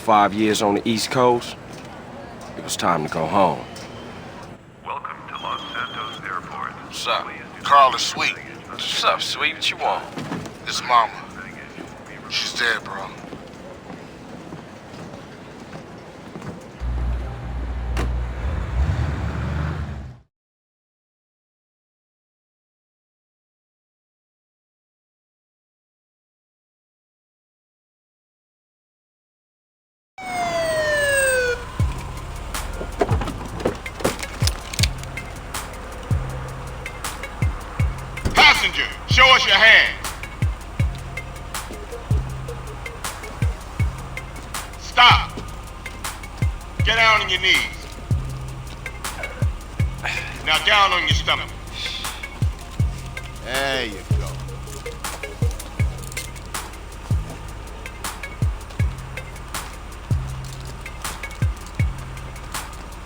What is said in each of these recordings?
5 years on the East Coast, it was time to go home. Welcome to Los Santos Airport. What's up? Carl is sweet. What's up, sweet? What you want? His mama. She's dead, bro. Passenger, show us your hand. Stop. Get down on your knees. Now down on your stomach. There you go.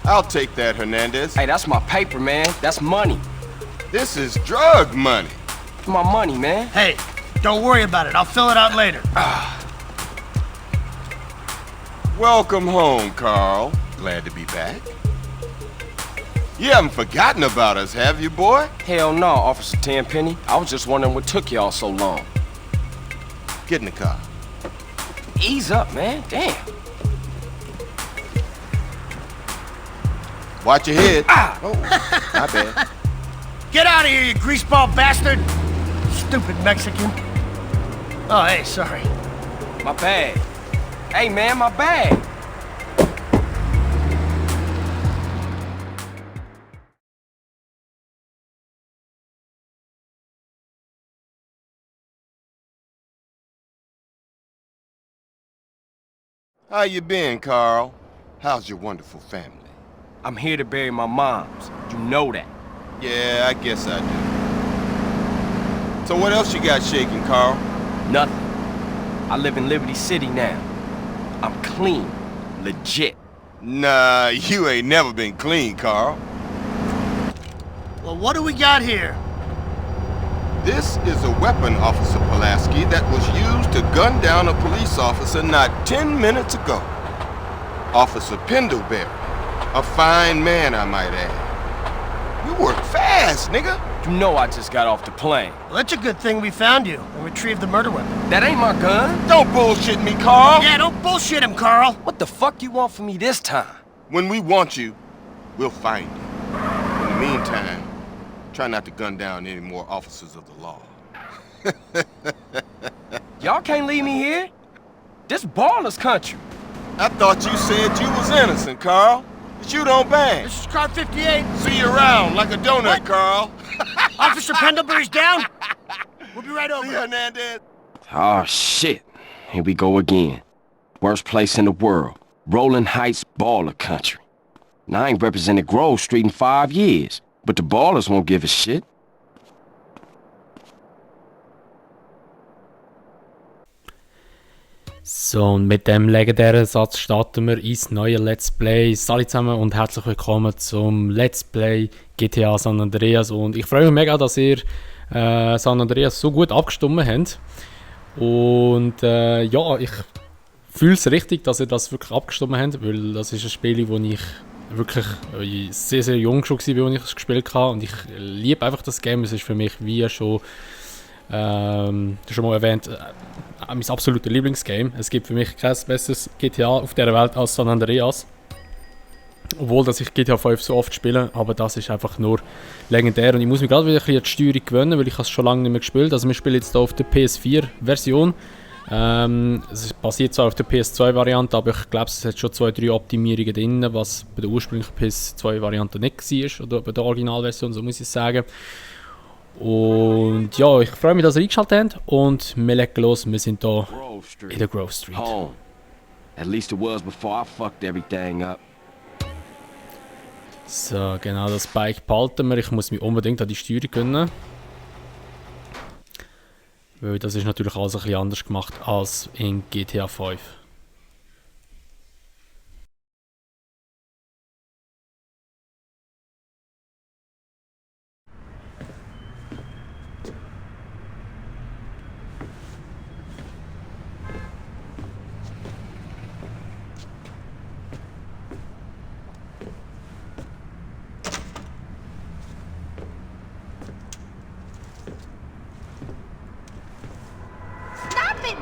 I'll take that, Hernandez. Hey, that's my paper, man. That's money. This is drug money. My money, man. Hey, don't worry about it. I'll fill it out later. Welcome home, Carl. Glad to be back. You haven't forgotten about us, have you, boy? Hell no, Officer Tenpenny. I was just wondering what took y'all so long. Get in the car. Ease up, man. Damn. Watch your head. Ah! Oh, my bad. Get out of here, you greaseball bastard! Stupid Mexican. Oh, hey, sorry. My bag. Hey, man, my bag. How you been, Carl? How's your wonderful family? I'm here to bury my moms. You know that. Yeah, I guess I do. So what else you got shaking, Carl? Nothing. I live in Liberty City now. I'm clean. Legit. Nah, you ain't never been clean, Carl. Well, what do we got here? This is a weapon, Officer Pulaski, that was used to gun down a police officer not 10 minutes ago. Officer Pendlebury. A fine man, I might add. You work fast, nigga. You know I just got off the plane. Well, that's a good thing we found you and retrieved the murder weapon. That ain't my gun. Don't bullshit me, Carl. Yeah, don't bullshit him, Carl. What the fuck you want from me this time? When we want you, we'll find you. In the meantime, try not to gun down any more officers of the law. Y'all can't leave me here. This baller's country. I thought you said you was innocent, Carl. But you don't bang. This is car 58. See you around like a donut, What? Carl. Officer Pendlebury's down. We'll be right over. See, Hernandez. Oh, shit. Here we go again. Worst place in the world. Rolling Heights baller country. Now, I ain't represented Grove Street in 5 years, but the ballers won't give a shit. So, und mit dem legendären Satz starten wir ins neue Let's Play. Salut zusammen und herzlich willkommen zum Let's Play GTA San Andreas. Und ich freue mich mega, dass ihr San Andreas so gut abgestimmt habt. Und ja, ich fühle es richtig, dass ihr das wirklich abgestimmt habt, weil das ist ein Spiel, wo ich wirklich sehr, sehr jung schon war, als ich es gespielt habe. Und ich liebe einfach das Game. Es ist für mich, wie schon mal erwähnt, mein absoluter Lieblingsgame. Es gibt für mich kein besseres GTA auf dieser Welt als San Andreas. Obwohl, dass ich GTA 5 so oft spiele, aber das ist einfach nur legendär. Und ich muss mich gerade wieder ein bisschen an die Steuerung gewöhnen, weil ich es schon lange nicht mehr gespielt. Also wir spielen jetzt hier auf der PS4-Version. Es basiert zwar auf der PS2-Variante, aber ich glaube, es hat schon 2-3 Optimierungen drin, was bei der ursprünglichen PS2-Variante nicht war, oder bei der Originalversion, so muss ich sagen. Und ja, ich freue mich, dass ihr eingeschaltet habt und wir legen los. Wir sind hier in der Grove Street. Home. At least it was before I fucked everything up. So, genau, das Bike behalten wir. Ich muss mich unbedingt an die Steuerung gewöhnen. Weil das ist natürlich alles ein bisschen anders gemacht als in GTA 5.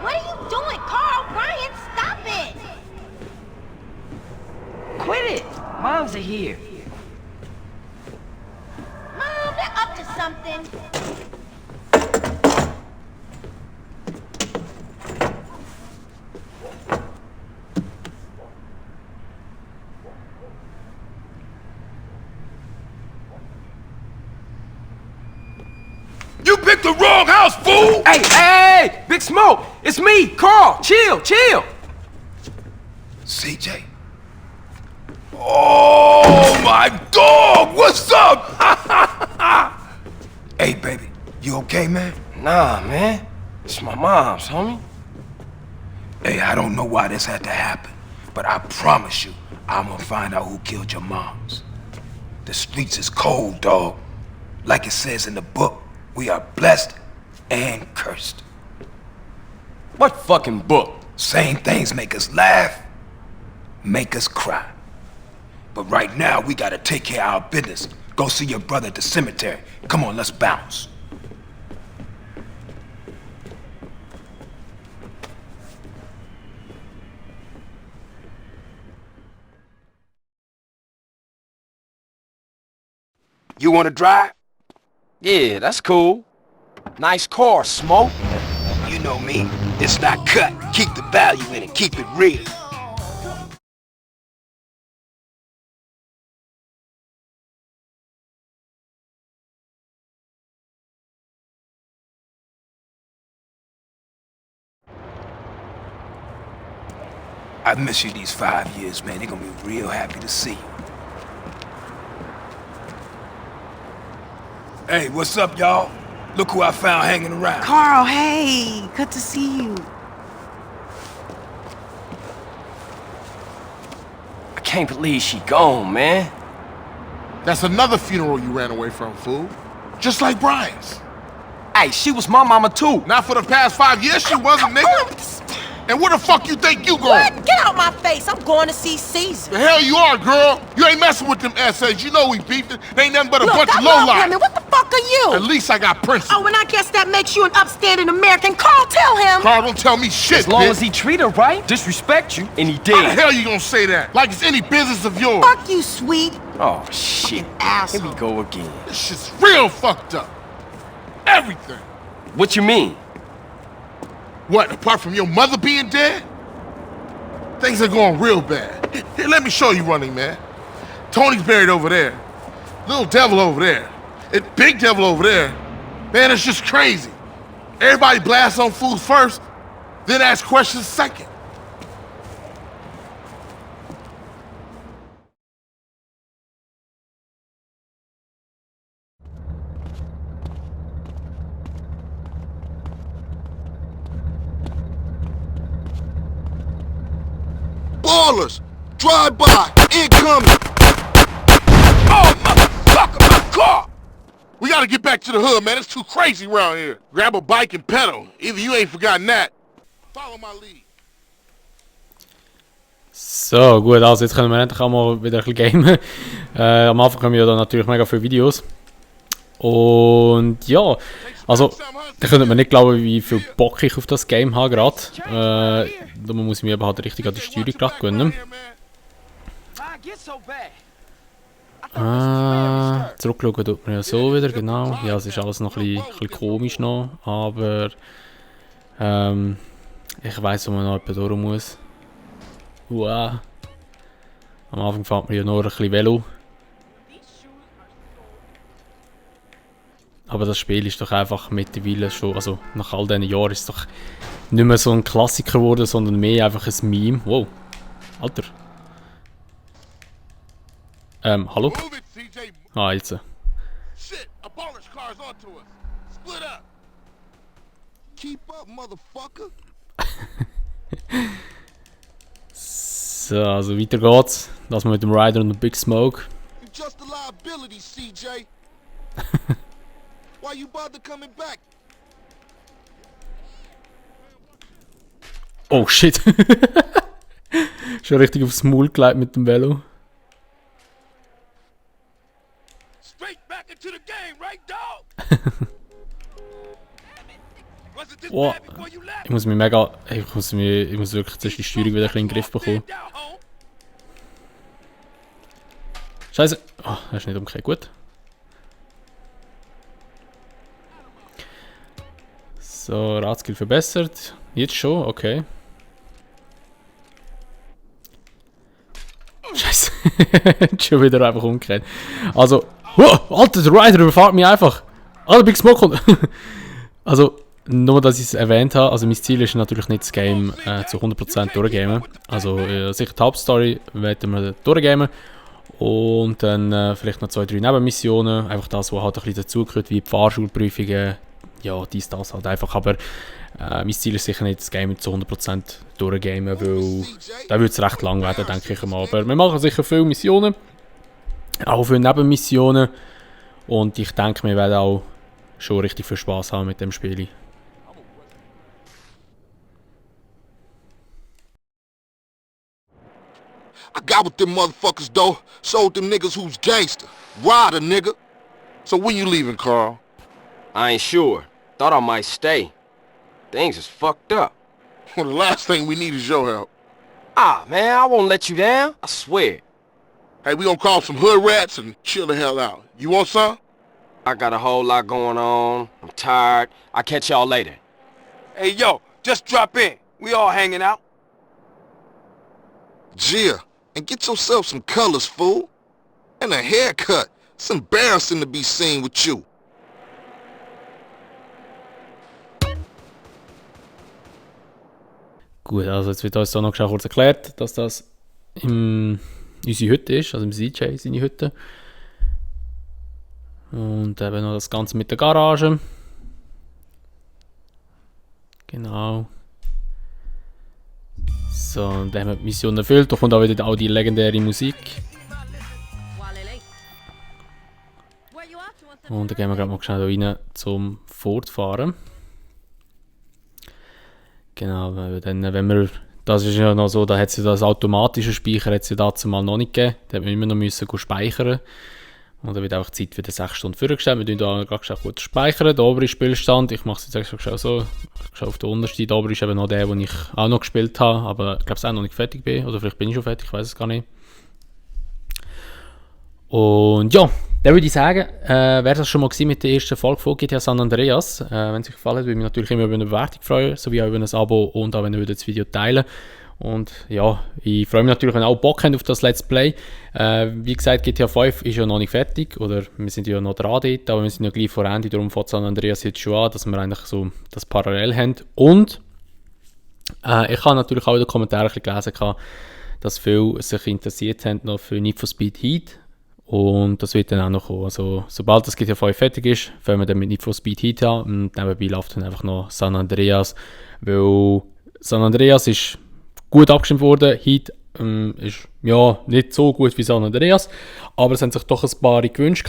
What are you doing, Carl? Brian, stop it! Quit it! Moms are here. Mom, they're up to something. You picked the wrong house, fool! Hey, hey, Big Smoke! It's me, Carl! Chill, chill! CJ. Oh, my dog! What's up? Hey, baby. You okay, man? Nah, man. It's my mom's, homie. Hey, I don't know why this had to happen, but I promise you, I'm gonna find out who killed your moms. The streets is cold, dog. Like it says in the book, we are blessed and cursed. What fucking book? Same things make us laugh, make us cry. But right now, we gotta take care of our business. Go see your brother at the cemetery. Come on, let's bounce. You wanna drive? Yeah, that's cool. Nice car, Smoke. You know me, it's not cut. Keep the value in it, keep it real. I miss you these 5 years, man. They're gonna be real happy to see you. Hey, what's up, y'all? Look who I found hanging around. Carl, hey, good to see you. I can't believe she gone, man. That's another funeral you ran away from, fool. Just like Brian's. Hey, she was my mama too. Not for the past 5 years she wasn't, nigga. And where the fuck you think you going? What? Get out my face. I'm going to see Caesar. The hell you are, girl. You ain't messing with them essays. You know we beefed it. They ain't nothing but a Look, bunch I of love lowlife. women. What the fuck are you? At least I got principles. Oh, and I guess that makes you an upstanding American. Carl, tell him. Carl, don't tell me shit, As long bitch. as he treat her right, disrespect you, and he How the did. hell you gonna say that? Like it's any business of yours. Fuck you, sweet. Oh, shit. Here Asshole. we go again. This shit's real fucked up. Everything. What you mean? What, apart from your mother being dead? Things are going real bad. Here, let me show you, Running Man. Tony's buried over there. Little Devil over there. And Big Devil over there. Man, it's just crazy. Everybody blasts on fools first, then ask questions second. Ballers! Drive by! Incoming! Oh, motherfucker, my car! We gotta get back to the hood, man. It's too crazy around here. Grab a bike and pedal. Either you ain't forgotten that. Follow my lead. So, gut, also jetzt können wir endlich auch mal wieder ein bisschen gamen. Am Anfang haben wir ja dann natürlich mega viele Videos. Und ja, also, da könnt ihr nicht glauben, wie viel Bock ich auf das Game habe gerade. Da muss ich mir eben halt richtig an die Steuerung gerade gewöhnen. Zurückschauen tut man ja so wieder, genau. Ja, es ist alles noch ein bisschen komisch noch, aber ich weiss, wo man noch etwa durch muss. Wow. Am Anfang fährt man ja nur ein bisschen Velo. Aber das Spiel ist doch einfach mittlerweile schon, also nach all diesen Jahren ist es doch nicht mehr so ein Klassiker geworden, sondern mehr einfach ein Meme. Wow. Alter. Hallo? Move it, CJ. Ah, jetzt. Shit, a baller's car's onto us. Split up. Keep up, motherfucker! So, also weiter geht's. Das mal mit dem Ryder und dem Big Smoke. You're just a liability, CJ. Why you bother coming back? Oh shit. Schon richtig aufs Maul gelegt mit dem Velo. Straight back into the game, right, dog? What's Oh, ich muss wirklich zuerst die Steuerung wieder ein bisschen in den Griff bekommen. Scheiße. Oh, das ist nicht umgekehrt. Gut. So, Radskill verbessert. Jetzt schon, okay. Scheiße. Schon wieder einfach umgekehrt. Also, Alter, der Rider überfahrt mich einfach. Alter, Big Smoke kommt. Also, nur dass ich es erwähnt habe, also mein Ziel ist natürlich nicht das Game zu 100% durchgamen. Also sicher die Hauptstory werden wir durchgamen. Und dann vielleicht noch 2, 3 Nebenmissionen. Einfach das, was halt ein bisschen dazugehört, wie die Fahrschulprüfungen. Ja, das halt einfach. Aber mein Ziel ist sicher nicht das Game zu 100% durchgamen, weil da wird es recht lang werden, denke ich mal. Aber wir machen sicher viele Missionen. Auch viele Nebenmissionen. Und ich denke, wir werden auch schon richtig viel Spaß haben mit dem Spiel. I got with them motherfuckers, though. Showed them niggas who's gangster. Rider, nigga. So when you leaving, Carl? I ain't sure. Thought I might stay. Things is fucked up. Well, the last thing we need is your help. Ah, man, I won't let you down. I swear. Hey, we gonna call some hood rats and chill the hell out. You want some? I got a whole lot going on. I'm tired. I'll catch y'all later. Hey, yo, just drop in. We all hanging out. Gia, and get yourself some colors, fool. And a haircut. It's embarrassing to be seen with you. Gut, also jetzt wird uns so noch kurz erklärt, dass das unsere Hütte ist, also im CJ seine Hütte. Und eben noch das Ganze mit der Garage. Genau. So, und dann haben wir die Mission erfüllt. Da kommt auch wieder all die legendäre Musik. Und dann gehen wir gerade mal schnell rein zum Fortfahren. Genau, dann, wenn wir, das ist ja noch so, da hat es ja das automatische Speichern jetzt ja dazu mal noch nicht gegeben. Da haben wir immer noch müssen speichern. Und dann wird einfach die Zeit wieder 6 Stunden vorgestellt. Wir tun da gerade gut speichern. Der obere Spielstand, ich mache es jetzt extra so, ich schaue auf den untersten. Der obere ist eben noch der, den ich auch noch gespielt habe, aber ich glaube, es auch noch nicht fertig bin. Oder vielleicht bin ich schon fertig, ich weiß es gar nicht. Und ja, dann würde ich sagen, wäre das schon mal gewesen mit der ersten Folge von GTA San Andreas. Wenn es euch gefallen hat, würde ich mich natürlich immer über eine Bewertung freuen, sowie auch über ein Abo und auch wenn ihr das Video teilen. Und ja, ich freue mich natürlich, wenn ihr auch Bock habt auf das Let's Play. Wie gesagt, GTA 5 ist ja noch nicht fertig, oder wir sind ja noch dran dort, aber wir sind ja gleich vor Ende, darum fängt San Andreas jetzt schon an, dass wir eigentlich so das parallel haben. Und ich habe natürlich auch in den Kommentaren gelesen, dass viele sich interessiert haben noch für Need for Speed Heat. Und das wird dann auch noch kommen. Also, sobald das GTA 5 fertig ist, fangen wir dann mit Need for Speed Heat an. Und nebenbei läuft dann einfach noch San Andreas. Weil San Andreas ist gut abgestimmt worden. Heat ist ja nicht so gut wie San Andreas. Aber es haben sich doch ein paar gewünscht.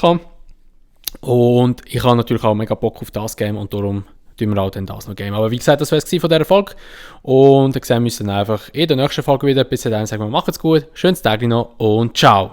Und ich habe natürlich auch mega Bock auf das Game. Und darum tun wir auch dann das noch Game. Aber wie gesagt, das war es von dieser Folge. Und dann sehen wir uns dann einfach in der nächsten Folge wieder. Bis dahin sagen wir, macht's gut. Schönes Tag noch und ciao.